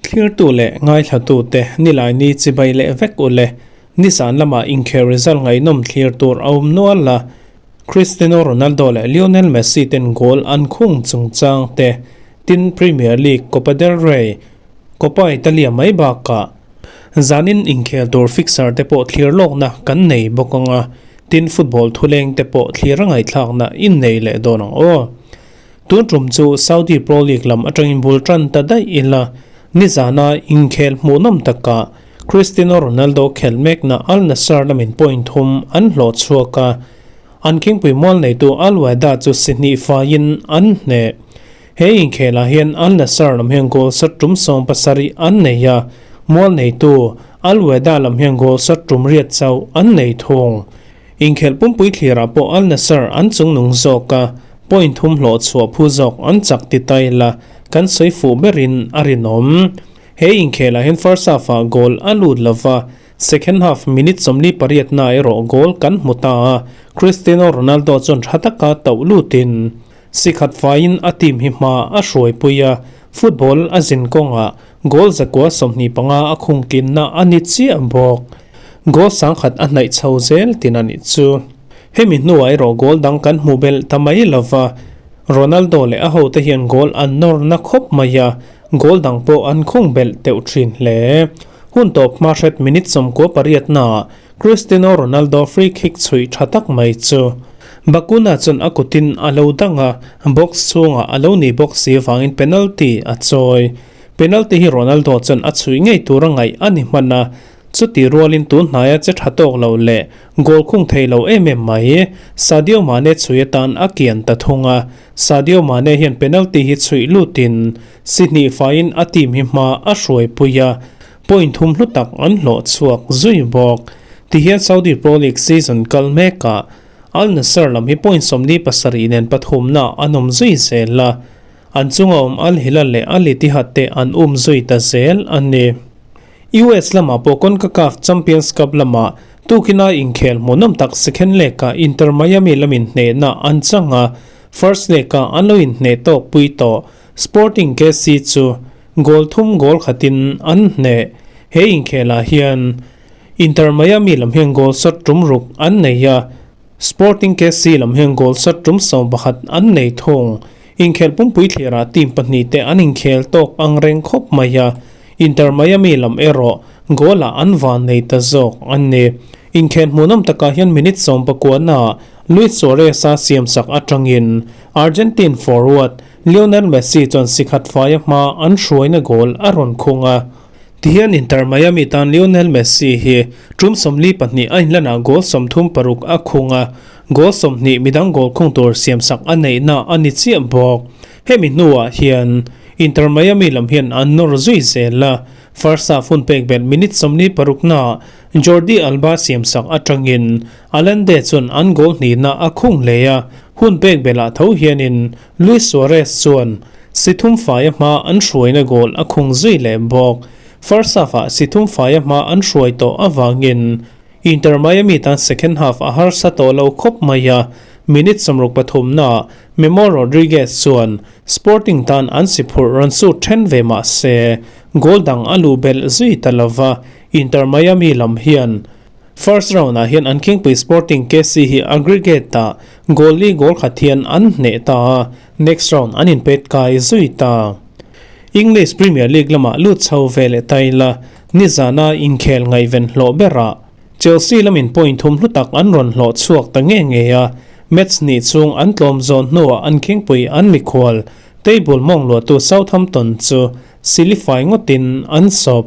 Thlirtu leh ngaithlatute Nilaini chibai leh vek u le. Nizan lamah inkhel result ngaihnawm thlir tur a awm nual a, Cristiano Ronaldo leh Lionel Messi ten goal an khung chungchang te, tin Premier League, Copa del Rey, Coppa Italia mai bakah zanin inkhel tur fixture te pawh thlir lawkna kan nei bawk ang a, tin football thuleng te pawh thlir a ngaihthlakna in nei leh dawn ang aw. Tun tum chu Saudi Pro League lam atangin bul tan ta daih ila, nizana inkhel hmuhnawm takah Cristiano Ronaldo khelh mekna Al Nassr lamin point thum an hlawh chhuak a, an khingpui mual neitu Al Wehda chu si hnih faiin an hneh. He inkhelah hian Al Nassr lam hian goal sat tum 70 an nei a, mual neitu Al Wehda lam hian goal sat tum riat chauh an nei thung. Inkhelh pumpui thlirah pawh Al Nassr an chungnung zawk a, point thum hlawh chhuah phu zawk an chak ti ta ila kan sawi fuh berin a rinawm. He inkhelah hian first half-ah goal a lut lo va, second half minute 48 na erawh goal kan hmu ta a, Cristiano Ronaldo chuan tha taka tauh lutin si khat faiin a team hi hma a hruaipui a, football a zin kawngah Goal 125 a khungtlinna a ni chiah bawk. Goal sangkhat a hnaih chho zel tin a nih chu. Hemi hnuah erawh goal dang kan hmu belh ta mai lova, Ronaldo leh a hote hian goal an nawr na khawp mai a, goal dang pawh an khung belh teuh thin hle. Hun tawp hma hret minute 98 naah Cristiano Ronaldo free kick chhuih tha tak mai chu Bacuna chuan a kutin a lo dang a, box chhungah a lo ni bawk si vangin penalty a chawi. Penalty hi Ronaldo chuan a chhuih ngei tur a ngaih a ni hman a, chuti rualin tun hnaia che tha tawk lo leh goal khung thei lo em em mai Sadio Mane chhui atan a kian ta thung a, Sadio Mane hian penalty hi chhuih lutin si hnih faiin a team hi hma a hruaipui a, Point thum hlu tak an hlawh chhuak zui bawk. Tihian Saudi Pro League season kal mekah Al Nassr lam hi point 47 nen pathumna an awm zui zel a, an chunga awm Al Hilal leh Al Ittihad te an um zui ta zel a ni. US lamah pawh CONCACAF Champions Cup lamah tukina inkhel hmuhnawm tak second leg-ah Inter Miami lamin hnehna an chang a, first leg-ah an lo inhneh tawk pui tawh. Sporting KC chu Goal thum goal khatin an hneh. He inkhelah hian Inter Miami lam hian goal shot tum ruk an nei a, Sporting KC lam hian goal shot tum 11 an nei thung. Inkhel pumpui thlirah team pahnih te an inkhel tawk ang reng khawp mai a, Inter Miami lam erawh goal ah an van nei ta zawk an ni. Inkhel hmuhnawm takah hian minute 19 naah Luis Suarez a siamsak atangin Argentine forward Lionel Messi chuan si khat faia hma an hruaina goal a rawn khung a. Tihian Inter Miami tan Lionel Messi hi tum 42 a inlanah goal 36 a khung a, goal 20 midang goal khung tur siamsak a neihna a ni chiah bawk. Hemi hnuah hian Inter Miami lam hian an nawr zui zel a, first half hun pek belh minute 46 naah Jordi Alba siamsak atangin Allende chuan an goal hnihna a khung hle a, hun pek belhah tho hianin Luis Suarez chuan si thum faia hma an hruaina goal a khung zui leh bawk. First half-ah si thum faia hma an hruai tawh avangin Inter Miami tan second half a harsa tawh lo khawp mai a, minute 63 naah Memo Rodriguez chuan Sporting tan an si phurh rawn sut then ve mah se goal dang a luh belh zui ta lova, Inter Miami lam hian First round ah hian an khingpui Sporting KC hi aggregate ah goal li goal khat hian an hneh ta a, next round an inpet kai zui ta. English Premier League lamah lut chho ve leh ta ila, nizana inkhel ngaihven hlawh berah Chelsea lamin point thum hlu tak an rawn hlawh chhuak ta nge nge a, match hnih chhung an tlawm zawn hnuah an khingpui an mikhual table mawng luahtu Southampton chu silifai ngawtin an sawp.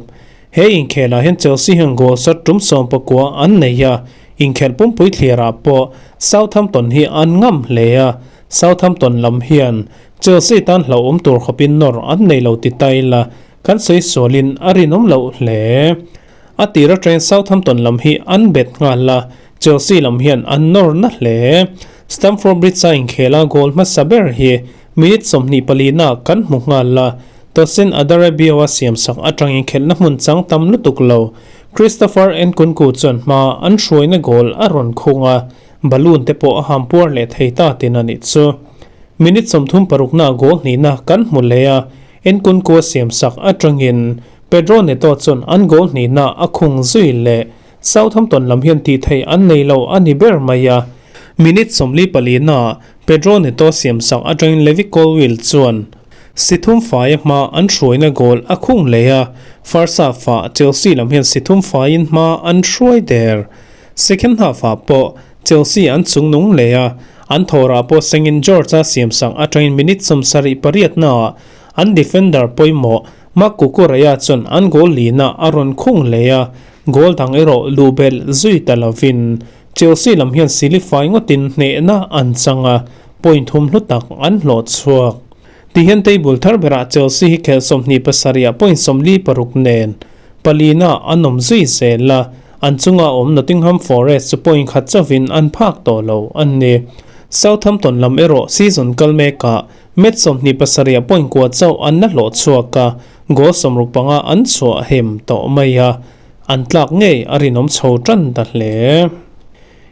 He inkhelah hian Chelsea hian goal shot tum 19 an nei a, inkhelh pumpui thlirah pawh Southampton hi an ngam hle a, Southampton lam hian Chelsea tan hlauhawm tur khawpin nawr an nei lo ti ta ila kan sawi sualin a rinawm loh hle. A tir atangin Southampton lam hi an bet nghal a, Chelsea lam hian an nawr na hle. Stamford Bridge-a inkhela goal hmasa ber hi minute 24 na kan hmu nghal a, Tosin Adarabioa siamsak atangin khelhna hmun chang tam lutuk lo. Christopher Nkunku chuan hma an hruaina goal a rawn khung a. Balloon te pawh a ham puar leh thei ta tin a nih chu. Minute 30 parukna goal hnihna kan hmu leh a, Nkunku a siam sak atangin Pedro Neto chuan an goal hnihna a khung zui leh. Southampton lam hian tih theih an nei lo a ni ber mai a. Minute 44 na Pedro Neto siam sak atangin Levi Colwill chuan si thum faia hma an hruaina goal a khung leh a, first half ah Chelsea lam hian si thum faiin hma an hruai der. Second half ah pawh Chelsea an chungnung leh a, an thawrah pawh sengin George-a siam sak atangin minute 78 naah an defender pawimawh Marc Cucurella chuan an goal lina a rawn khung leh a, goal dang erawh luh belh zui ta lovin Chelsea lam hian silifai ngawtin hnehna an chang a, point thum hlu tak an hlawh chhuak. Tihian table thar berah Chelsea hi khelh 27 ah point 46 nen palina an awm zui zel a, an chunga awm Nottingham Forest chu point khat chauhin an phak tawh lo a ni. Southampton lam erawh season kal mekah match 27 ah point kua chauh an la hlawh chhuak a, goal 65 an chhuah hem tawh mai a, an tlak ngei a rinawm chho tan ta hle.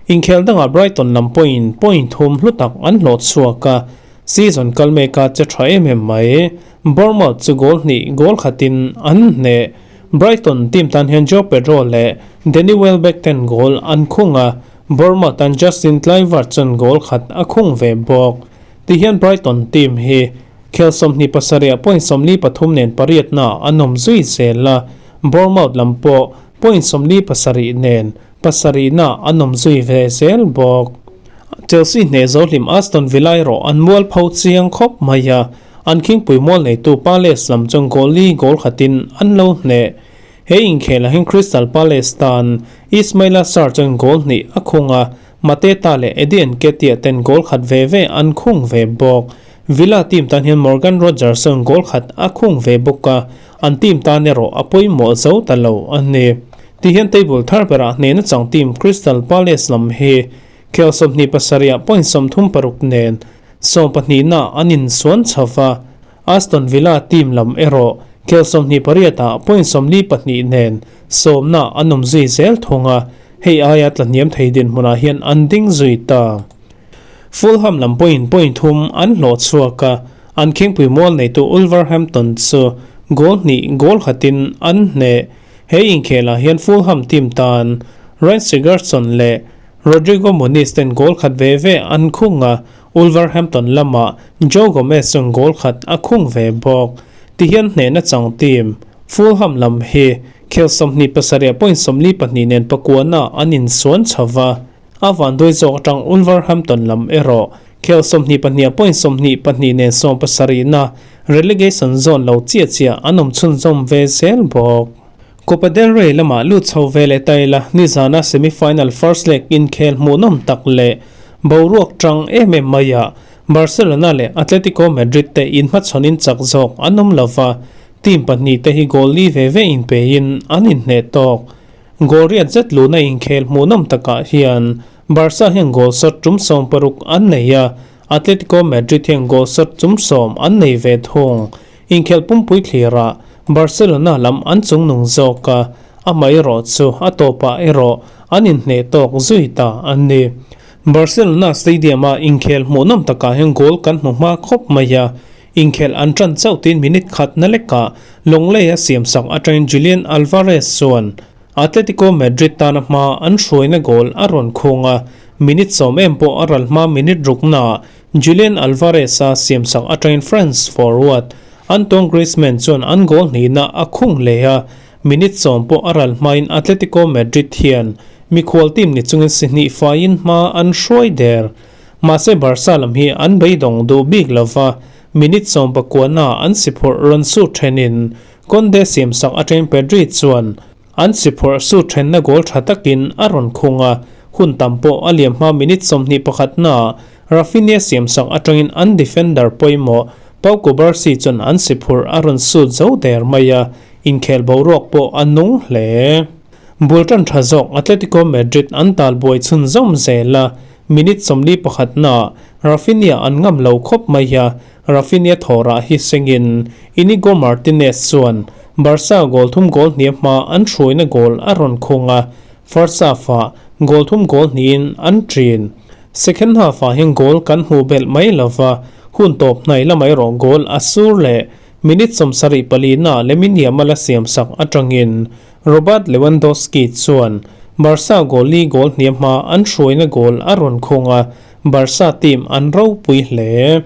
Inkhel dangah Brighton lam pawhin point thum hlu tak an hlawh chhuak a, season kal meka che tha em em mai. Bournemouth chu goal hnih goal khatin an hneh. Brighton team tan hian Joao Pedro leh Danny Welbeck ten goal an khung a, Bournemouth tan Justin Kluivert chuan goal khat a khung ve bawk. Tihian Brighton team hi khel 27 point 43 nen pariatna an awm zui zel a, Bournemouth lam pawh point 47 nen pasarihna an awm zui ve zel bawk. Chelsea hneh zo hlim Aston Villa erawh an mual pho chiang khawp mai a, an khingpui mual neitu Palace lam chuan goal li goal khatin an lo hneh. He inkhelah hian Crystal Palace tan Ismaila Sarr chuan goal hnih a khung a, Mateta leh Eddie Nketiah ten goal khat ve ve an khung ve bawk. Villa team tan hian Morgan Rogers chuan goal khat a khung ve bawk a, an team tan erawh a pawimawh zo ta lo a ni. Tihian table thar berah hnehna chang team Crystal Palace lam hi khel 27 point 36 nen 12 na an insuan chho va, Aston Villa team lam erawh khel 28 point 42 nen 10 na an awm zui zel thung a, hei aia tlahniam thei dinhmunah hian an ding zui ta. Fulham lam pawhin point thum an hlawh chhuak a, an khingpui mual neitu Wolverhampton chu goal hnih goal khatin an hneh. He inkhelah hian Fulham team tan Ryan Sigurdsson leh Rodrigo Muniz ten goal khat ve ve an khung a, Wolverhampton lamah Joe Gomez chuan goal khat a khung ve bawk. Tihian hnehna chang team Fulham lam hi khel 27 point 42 nen pakuana an insuan chho va, a vanduai zawk atang Wolverhampton lam erawh khel 22 point 22 nen 17 na relegation zone lo chia chia an awm chhunzawm ve zel bawk. Copa del Rey lamah lut chho ve leh taila nizana semi-final first leg inkhel hmuhnawm tak leh boruak tang em em maiah Barcelona leh Atletico Madrid te inhmachhawnin chak zawk an awm lova, team pahnih te hi goal li ve ve inpein an inhneh tawk. Goal riat zet luna inkhel hmuhnawm takah hian Barca hian goal shot tum 16 an nei a, Atletico Madrid hian goal shot tum 10 an nei ve thung. Inkhel pumpui thlirah Barcelona lam an chungnung zawk a, amah erawh chu a tawpah erawh an inhneh tawk zui ta an ni. Barcelona stadium a inkhel hmuhnawm takah hian goal kan hmu hma khawp mai a, inkhel an tan chauh tin minute khat na lekah Longley a siam sak atangin Julian Alvarez chuan Atletico Madrid tana hma an hruaina goal a rawn khung a, minute 10 em pawh a ral hma minute rukna Julian Alvarez a siam sak atangin France forward Antoine Griezmann chuan an goal hnihna a khung leh a, minute 10 pawh a ral hmain Atletico Madrid hian mikhual team ni chungin si hnih faiin hma an hruai der. Mahse Barca lam hi an beidawng duh bik lova, minute 19 na an si phurh rawn su thenin Kounde siam sak atangin Pedri chuan an si phurh su thenna goal tha takin a rawn khung a, hun tam pawh a liam hma minute 21 na Raphinha siam sak atangin an defender pawimawh Pau Cubarsi chuan an si phurh a rawn sut zo der mai a, inkhel boruak pawh a nung hle. Bul tan tha zawk Atletico Madrid an tal buai chhun zawm zel a, minute 41 na Raphinha an ngam lo khawp mai a, Raphinha thawrah hi sengin Inigo Martinez chuan Barca goal thum goal hniam hma an hruaina goal a rawn khung a, first half ah goal thum goal hnihin an ṭin. Second half-ah hian goal kan hmuh belh mai lo va, hun tawp hnaih lamah erawh goal a sur leh. Minute 74 na Lamine Yamal a siamsak aṭangin Robert Lewandowski chuan Barca goal li goal hniam hma an hruaina goal a rawn khung a, Barca team an ropui hle.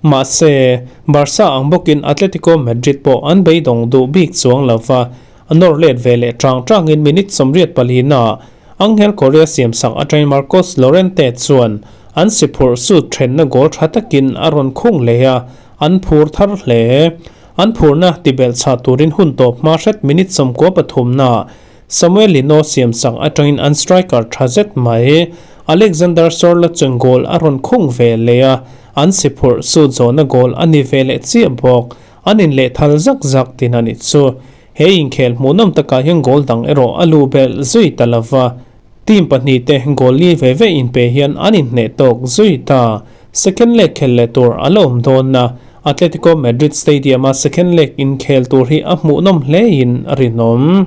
Mahse, Barca ang bawkin Atletico Madrid pawh an beidawng duh bik chuang lo va, a nawr let ve leh ṭang ṭangin minute 84 naah Angel Correa siamsak aṭangin Marcos Llorente chuan an si phurh sut ṭhenna goal ṭha takin a rawn khung leh a, an phur thar hle. An phurna tibelhchah turin hun tawp hma hret minute 93 naah Samuel Lino siamsak aṭangin an striker ṭha zet mai Alexander Sorloth chuan goal a rawn khung ve leh a, an si phurh sut zawhna goal a ni ve leh chiah bawk. An inlehthal zak zak tin a nih chu. He inkhel hmuhnawm takah hian goal dang erawh a luh belh zui ta lo va, team pahnihte goal li ve ve inpe hian an inhneh tawk zui ta. Second leg khel leh tur a la awm dawn a, Atletico Madrid Stadium-a second leg inkhel tur hi a hmuhnawm hlein a rinawm.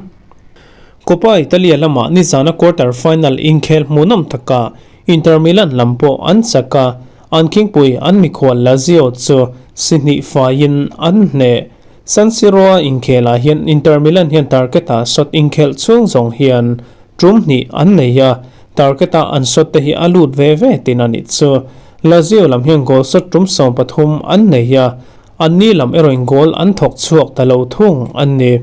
Coppa Italia lamah nizana quarter final inkhel hmuhnawm takah Inter Milan lam pawh an chak a, an khingpui an mikhual Lazio chu si hnih faiin an hneh. San Siro-a inkhelah hian Inter Milan hian target-ah shot inkhelh chhung zawng hian tum hnih an nei a, target-a an shot te hi a lut ve ve tin a nih chu. Lazio lam hian goal shot tum 13 an nei a, anni lam erawhin goal an thawk chhuak ta lo thung a ni.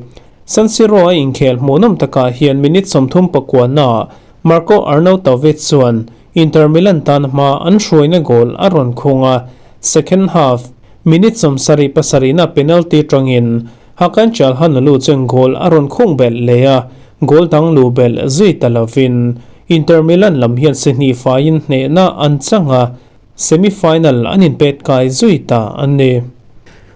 San Siro-a inkhel hmuhnawm takah hian minute 39 naah Marko Arnautovic chuan Inter Milan tan hma an hruaina goal a rawn khung a, second half minute 77 na penalty tangin Hakan Calhanoglu chuan goal a rawn khung belh leh a, goal dang luh belh zui ta lovin Inter Milan lam hian si hnih faiin hnehna an chang a, semi-final an inpet kai zui ta a ni.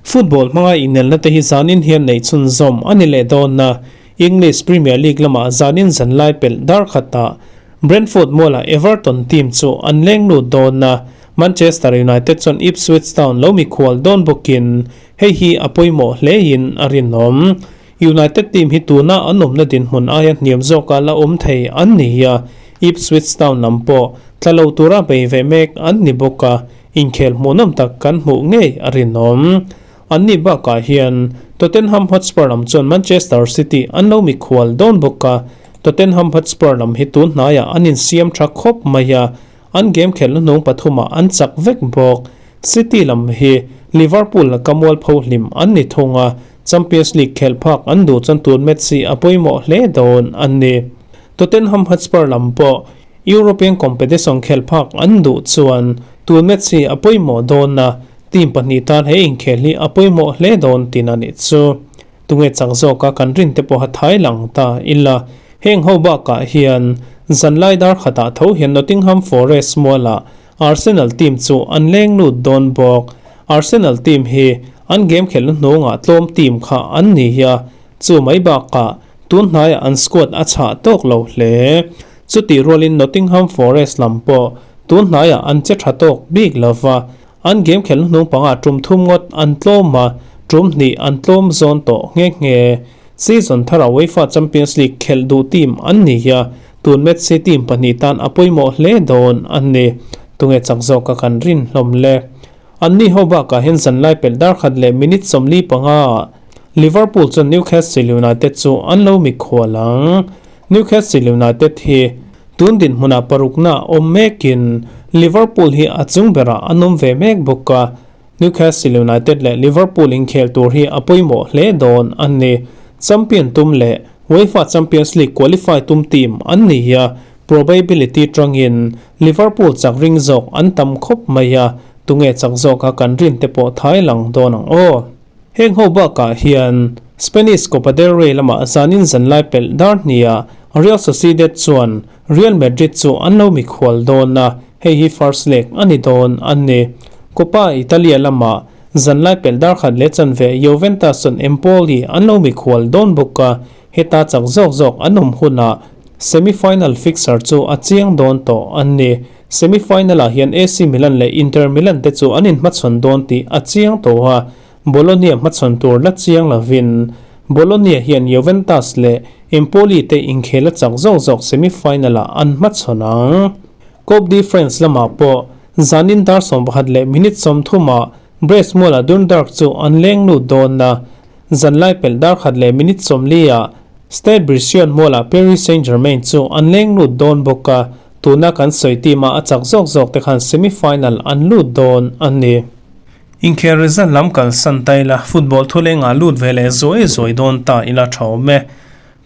Football hmanga inelna te hi zanin hian neih chhunzawm a ni leh dawn a, English Premier League lamah zanin zanlai pelh dar khatah Brentford mualah Everton team chu an leng lut dawn a, Manchester United chuan Ipswich Town lo mikhual dawn bawkin hei hi a pawimawh hlein a rinawm. United team hi tuna an awmna dinhmun aia hniam zawka la awm thei an ni a, Ipswich Town lam pawh tla lo tura bei ve mek an ni bawk a, inkhel hmuhnawm tak kan hmuh ngei a rinawm. Anni bakah hian Tottenham Hotspur lam chuan Manchester City an lo mikhual dawn bawk a, Tottenham Hotspur lam hi tun hnaiah an insiam tha khawp mai a, an game khelhna hnung pathumah an chak vek bawk. City lam hi Liverpool laka mualpho hlim an ni thung a, Champions League khelh phak an duh chuan tun match hi a pawimawh hle dawn a ni. Tottenham Hotspur lam pawh European competition khelh phak an duh chuan tun match hi a pawimawh dawn a, team pahnih tan he inkhel hi a pawimawh hle dawn tin a nih chu. Tunge chak zawka kan rin te pawha thai lang ta ila, heng ho bakah hian zanlai dar khatah tho hian Nottingham Forest mualah Arsenal team chu an leng lut dawn bawk. Arsenal team hi an game khelhna hnungah tlawm team kha an ni a, chu mai bakah tun hnaiah an squad a chhah tawk lo hle. Chutih rualin Nottingham Forest lam pawh tun hnaiah an che tha tawk bik lova, an game khelhna hnung pangah tum thum ngawt an tlawm a, tum hnih an tlawm zawn tawh nghe nghe. Season thara UEFA Champions League khelh duh team an ni a, tun match hi team pahnih tan a pawimawh hle dawn a ni. Tunge chak zawka kan rin hlawm le? Anni ho bakah hian zanlai pelh dar khat leh minute 45 ah Liverpool chuan Newcastle United chu an lo mikhual ang. Newcastle United hi tun dinhmunah parukna awm mekin Liverpool hi a chung berah an awm ve mek bawk a, Newcastle United leh Liverpool inkhel tur hi a pawimawh hle dawn a ni. Champion tum leh UEFA Champions League qualify tum team an ni a, probability tangin Liverpool chak ring zawk an tam khawp mai a, tunge chak zawka kan rin te pawh thai lang dawn ang aw. Heng ho bakah hian Spanish Copa del Rey lamah zanin zanlai pelh dar hniah Real Sociedad chuan Real Madrid chu an lo mikhual dawn a, hei hi first leg a ni dawn a ni. Coppa Italia lamah zanlai pelh dar khat leh chanve Juventus chuan Empoli an lo mikhual dawn bawk a, heta chak zawk zawk an awm hunah semi-final fixture chu a chiang dawn tawh a ni. Semi-final-ah hian AC Milan leh Inter Milan te chu an inhmachhawn dawn tih a chiang tawh a, Bologna hmachhawn tur la chiang lovin. Bologna hian Juventus leh Empoli te inkhel a chak zawk zawk semi-final-ah an hmachhawn ang. Coupe de France lamah pawh zanin dar 11 leh minute 30 ah Brest mualah Dundalk chu an leng lut dawn a, zanlai pelh dar khat leh minute 40 ah Stade Brision mualah Paris Saint-Germain chu an leng lut dawn bawk a, tuna kan sawi team a a chak zawk zawk te khan semi-final an lut dawn a ni. Inkhel result lam kalsan ta ila, football thulengah lut ve leh zuai zuai dawn ta ila tha awm e.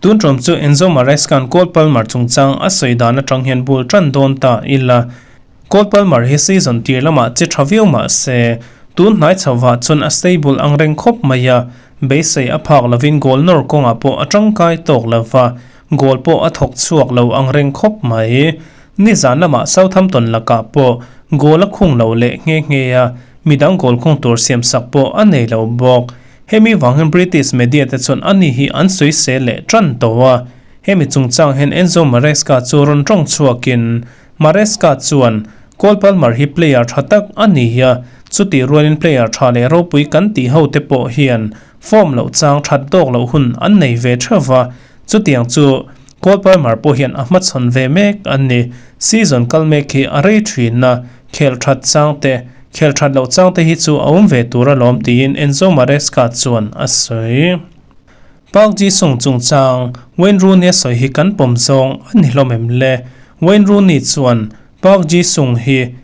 Tun tum chu Enzo Maresca-a'n Cole Palmer chungchang a sawi dan atang hian bul tan dawn ta ila. Cole Palmer hi season tir lamah che tha viau mah se, tun hnai chhohvah chuan a stable ang reng khawp mai a, beisei a phak lovin goal nawr kawngah pawh a tangkai tawk lo va, goal pawh a thawk chhuak lo ang reng khawp mai. Nizan lamah Southampton lakah pawh goal a khung lo leh nghe nghe a, midang goal khung tur siamsak pawh a nei lo bawk. Hemi vang hian British media te chuan ani hi an sawisel leh tan tawh a, hemi chungchang hian Enzo Maresca chu rawn tawng chhuakin Maresca chuan Cole Palmer hi player tha tak a ni a, chutih rualin player tha leh ropui kan tih ho te pawh hian form loh chang that tawk loh hun an nei ve theuh va, chutiang chu Cole Palmer pawh hian a hmachhawn ve mek a ni. Season kal mek hi a rei thin a, Khel that chang te, khel that loh chang te hi chu a awm ve tur alawm tiin Enzo Maresca chuan a sawi. Park Ji-sung chungchang Wayne Rooney a sawi hi kan pawm zawng a ni hlawm em le? Wayne Rooney chuan Park Ji-sung hi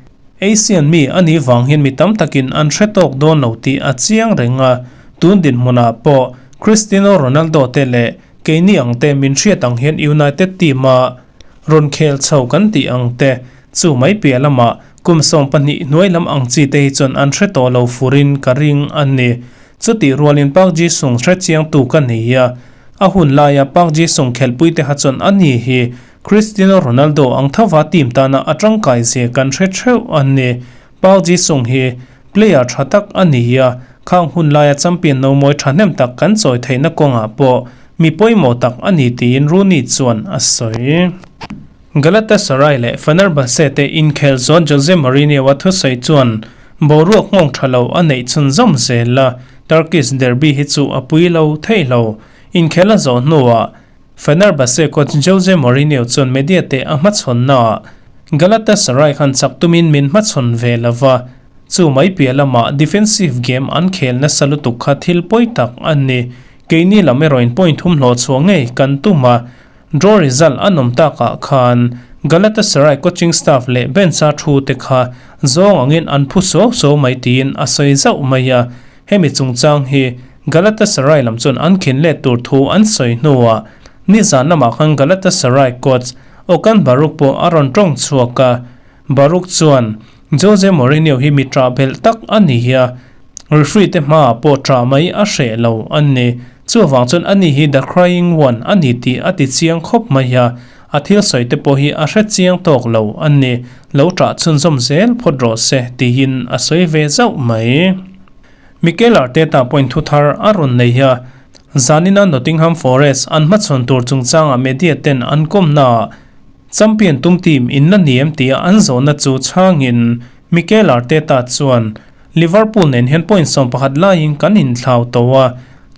Asian mi a nih vang hian mi tam takin an hre tawk dawn lo tih a chiang reng a, tun dinhmunah pawh Cristiano Ronaldo te leh keini ang te min hriat ang hian United team a rawn khel chho kan tih ang te Chu mai piah lamah kum 12 hnuai lam ang chi te hi chuan an hre tawh lo furin ka ring a ni. Chutih rualin Park Ji-sung hre chiangtu ka nei a, a hun laia Park Ji-sung khelhpui te kha chuan a ni hi Cristiano Ronaldo ang thova team tana a tangkai zia kan hre theuh a ni. Park Ji-sung hi player tha tak a ni a, khang hun laia champion no mawi thahnem tak kan chawi theihna kawngah pawh mi pawimawh tak a ni tiin Rooney chuan a sawi. Galatasaray leh Fenerbahce te inkhel zawt Jose Mourinho-a thusawi chuan boruak nghawng tha lo a neih chhunzawm zel a, Turkish derby hi chu a pui lo thei lo. Inkhel a zawh hnuah Fenerbahce coach Jose Mourinho chuan media te a hmachhawnnaah Galatasaray khan chak tumin min hmachhawn ve lo va, chu mai piah lamah defensive game an khel nasa lutuk kha thil pawi tak a ni. Keini lam erawhin point thum hlawh chhuah ngei kan tum a, Draw result an awm takah khan Galatasaray coaching staff leh bench-a thu te kha zawng angin an phu suau suau mai tiin a sawi zauh mai a. Hemi chungchang hi Galatasaray lam chuan an khin let tur thu an sawi hnuah nizan lamah khan Galatasaray coach Okan Buruk pawh a rawn tawng chhuak a. Buruk chuan, Jose Mourinho hi mi ṭah belh tak a ni a, referee te hmaah pawh ṭah mai a hreh lo a ni. Chuvang chuan ani hi the crying one a ni tih a ti chiang khawp mai a, a thil sawi te pawh hi a hre chiang tawk lo a ni. Lo ṭah chhunzawm zel phawt rawh se tiin a sawi ve zauh mai. Mikel Arteta pawhin thu thar a rawn nei a, zanina Nottingham Forest an hmachhawn tur chungchangah media ten an kawmnaah Champion tum team in la ni em tia an zawhna chu chhangin Mikel Arteta chuan, Liverpool nen hian point 11 laiin kan inthlau tawh a,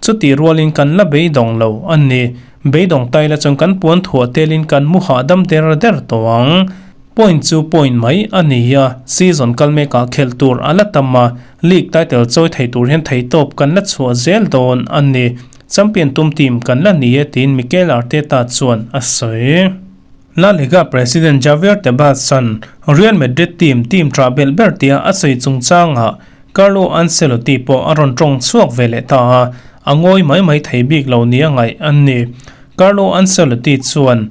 chutih rualin kan la beidawng lo a ni. Beidawng taila chuan kan puan thuah telin kan mu hahdam der der tawh ang. Point chu point mai a ni a, season kal mekah khelh tur a la tam a, league title chawi thei tur hian theihtawp kan la chhuah zel dawn a ni. Champion tum team kan la ni e tiin Mikel Arteta chuan a sawi. La Liga president Javier Tebas-a'n Real Madrid team team tah belh ber tia a sawi chungchangah Carlo Ancelotti pawh a rawn tawng chhuak ve leh ta a, a ngawi mai mai thei bik lo nia ngaih a ni. Carlo Ancelotti chuan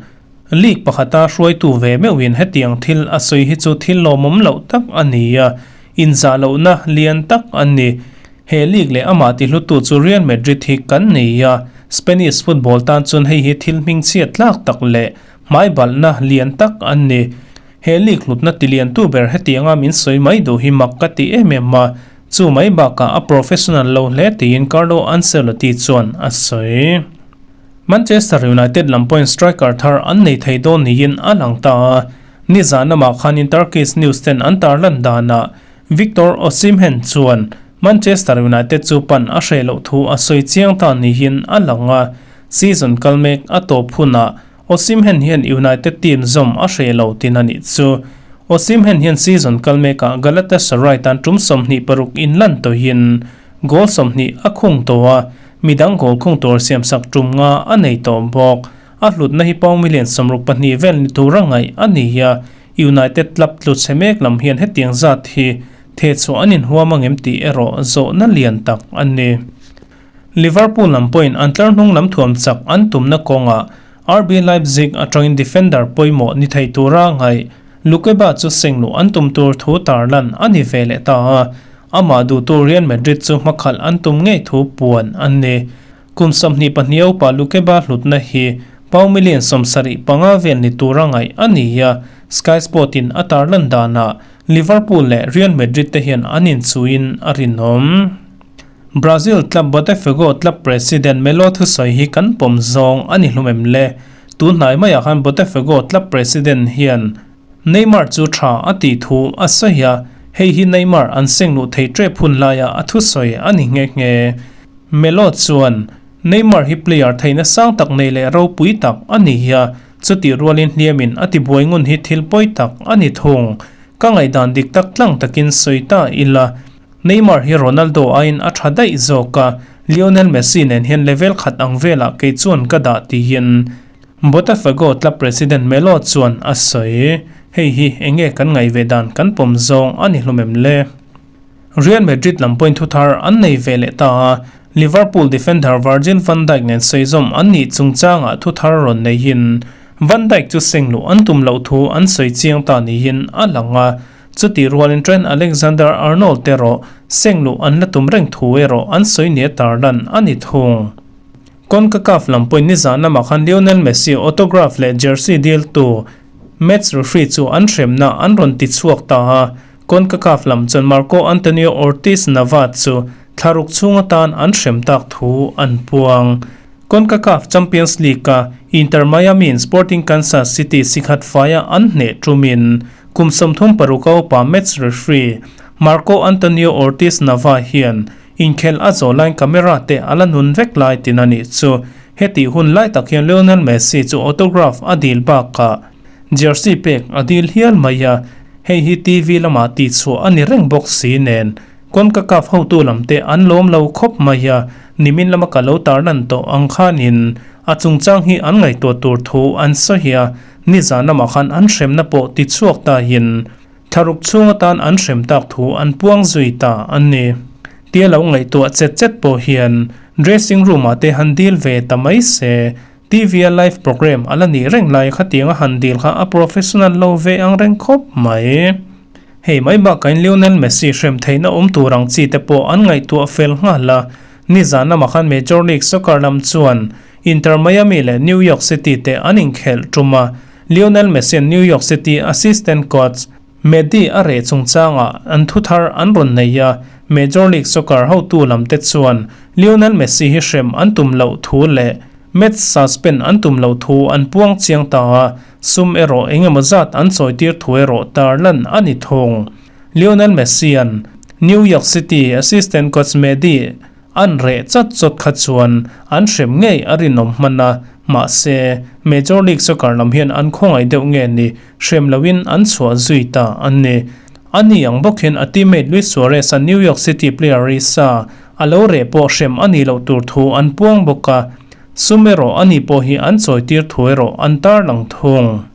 League pakhata hruaitu ve meuhin hetiang thil a sawi hi chu thil lawmawm loh tak a ni a, inzah lohna lian tak a ni. He league leh amah tihlutu chu Real Madrid hi kan nei a, Spanish football tan chuan hei hi thil hmingchhiat tlak tak leh hmaibalhna lian tak an ni. He league hlutna tiliantu ber hetianga min sawi mai duh hi mak ka ti em em a, chu mai bakah a professional lo hle tiin Carlo Ancelotti chuan a sawi. Manchester United lam pawhin striker thar an nei thei dawn niin a lang ta a, nizan lamah khanin Turkish news ten an tarlan danah Victor Osimhen chuan Manchester United chu pan a hreh loh thu a sawi chiang ta niin a lang a, season kal mek a tawp hunah Osimhen hian United team zawm a hreh lo tin a nih chu. Osimhen hian season kal mekah Galatasaray tan tum 26 inlan tawhin goal 20 a khung tawh a, midang goal khung tur siamsak tum nga a nei tawh bawk. A hlutna hi pound million 62 vel ni tura ngaih a ni a, United club tlu chhe mek lam hian hetiang zat hi thehchhuah an inhuam angem tih erawh zawhna lian tak a ni. Liverpool lam pawhin an tlar hnung lam thuam chak an tumna kawngah RB Leipzig atangin defender pawimawh ni thei tura ngaih Lukeba chu sengluh an tum tur thu tarlan a ni ve leh ta a, amah duhtu Real Madrid chu hmakhalh an tum ngei thu puan an ni. Kum 22 upa Lukeba hlutna hi pound million 75 vel ni tura ngaih a ni a, Sky Sport in a tarlan danah Liverpool leh Real Madrid te hian an inchuhin a rinawm. Brazil club Botafogo club president Melo thusawi hi kan pawm zawng a ni hlum em le? Tun hnai maiah khan Botafogo club president hian Neymar chu tha a tih thu a sawi a, hei hi Neymar an seng luh thei tep hun laia a thusawi a ni nghe nghe. Melo chuan, Neymar hi player theihna sang tak nei leh ropui tak a ni a, chutih rualin hliamin a tibuai ngun hi thil pawi tak a ni thung. Ka ngaihdan dik tak tlang takin sawi ta ila. Neymar hi Ronaldo aiin a tha daih zawk a, Lionel Messi nen hian level khat ang velah kei chuan ka dah tiin Botafogo club president Melo chuan a sawi. Hei hi enge kan ngaih ve dan kan pawm zawng a ni hlum em le? Real Madrid lam pawhin thuthar an nei ve leh ta a, Liverpool defender Virgil van Dijk nen sawizawm an nih chungchangah thuthar rawn neihin Van Dijk chu sengluh an tum loh thu an sawi chiang ta niin a lang a, Chutih rualin Trent Alexander-Arnold erawh sengluh an la tum reng thu erawh an sawi nia tarlan a ni thung. CONCACAF lam pawhin nizan lamah khan Lionel Messi autograph leh jersey diltu match referee chu an hremna an rawn ti chhuak ta a, CONCACAF lam chuan Marco Antonio Ortiz Nava chu thlaruk chhung atan an hrem tak thu an puang. CONCACAF Champions League-a Inter Miami-in Sporting Kansas City sikhat faia an hneh ṭumin Kum 36 a upa match referee Marco Antonio Ortiz Nava hian inkhelh a zawh laiin camera te a la nun vek lai tin a nih chu. Hetih hun lai tak hian Lionel Messi chu autograph a dil bakah jersey pek a dil hial mai a, hei hi TV lamah tihchhuah a ni reng bawk si nen CONCACAF hotu lam te an lawm lo khawp mai a, nimin lama ka lo tarlan tawh ang khanin a chungchang hi an ngaihtuah tur thu an sawi a. Nizan lamah khan an hremna pawh ti chhuak ta in thlaruk chhung atan an hrem tak thu an puang zui ta an ni. Tia lo ngaihtuah chet chet pawh hian dressing room ah te han deal ve ta mai se, TV a live program a la nih reng lai khatiang a han deal kha a professional lo ve ang reng khawp mai. Hei mai bakah in Lionel Messi hrem theihna awm tur ang chi te pawh an ngaihtuah fel nghal a, nizan lamah khan Major League Soccer lam chuan Inter Miami leh New York City te an inkhelh tum a, Lionel Messi-a'n New York City assistant coach Mehdi a reh chungchangah an thuthar an rawn nei a, Major League Soccer hotu lam te chuan Lionel Messi hi hrem an tum loh thu leh match suspend an tum loh thu an puang chiang ta a, sum erawh eng emaw zat an chawitir thu erawh tarlan a ni thung. Lionel Messi-a'n New York City assistant coach Mehdi An reh chat chawt kha chuan an hrem ngei a rinawm hman a, mahse, Major League Soccer lam hian an khawngaih deuh nge ni, hrem loin an chhuah zui ta an ni. A ni ang bawk hian a teammate Luis Suarez-a New York City player Risa a lo reh pawh hrem a nih loh tur thu an puang bawk a, sum erawh a ni pawh hi an chawitir thu erawh an tarlang thung.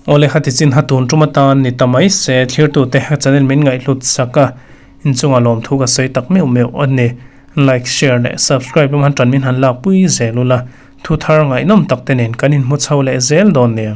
Awle khati chin ha tun tum atan ni ta mai se, thlirtute channel min ngaihhlut sak a, inchunga lawmthu ka sawi tak meuh meuh a ni. Like, share leh subscribe lam han tan min han lakpui zel ula, thu thar ngaihnawm tak te nen kan inhmu chho leh zel dawn nia.